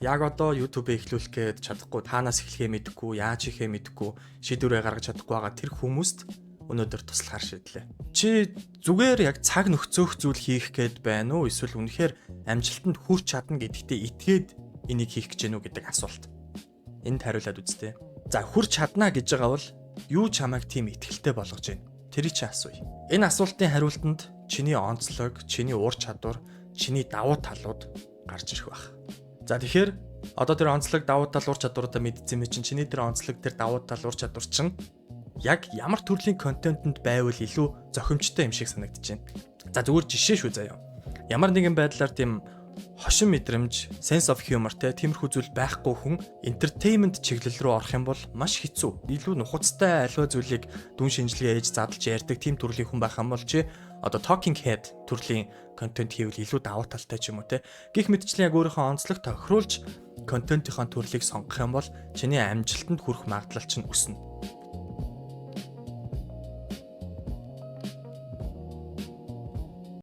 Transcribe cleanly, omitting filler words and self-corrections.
Яг одоо YouTube-ийг эхлүүлэх гээд чадахгүй, таанаас эхлэхээ мэдэхгүй, яаж хийхээ мэдэхгүй, шийдвэрээ гаргаж чадахгүй байгаа тэр хүмүүст өнөөдөр туслахаар шийдлээ. Чи зүгээр яг цаг нөхцөөх зүйл хийх гээд байна уу? Эсвэл үнэхээр амжилтанд хүрч чадна гэдэгтээ итгээд энийг хийх гэж гэнэ үү гэдэг асуулт. Энд хариулаад үзтээ. За, хүрч чадна гэж байгаа бол юу чамайг тийм итгэлтэй болгож байна? Тэрийг чи асууя. Энэ асуултын хариултанд чиний онцлог, чиний ур чадвар, чиний давуу талууд гарч ирэх байх. За, тэгэхээр одоо тэр онцлог, давуу тал, ур чадваруудаа мэдсэн мэт чинь чиний тэр онцлог, тэр давуу тал, ур чадвар чинь яг ямар төрлийн контентэнд байвал илүү зохимжтой юм шиг санагдаж байна. За, зүгээр жишээ шүү заяа. Ямар нэгэн байдлаар тийм хошин мэдрэмж, sense of humor те, тиймэрхүү зүйл байхгүй хүн entertainment чиглэл рүү орох юм бол маш хэцүү. Илүү нухацтай, аливаа зүйлийг дүн шинжилгээ хийж задлж ярьдаг тийм төрлийн хүн байх юм бол чи одоо talking head төрлийн контент хийвэл илүү давуу талтай ч юм уу те. Гэх мэтчлэн яг өөрийнхөө онцлог тохируулж контентынхаа төрлийг сонгох юм бол чиний амжилтанд хүрэх магадлал чинь өснө.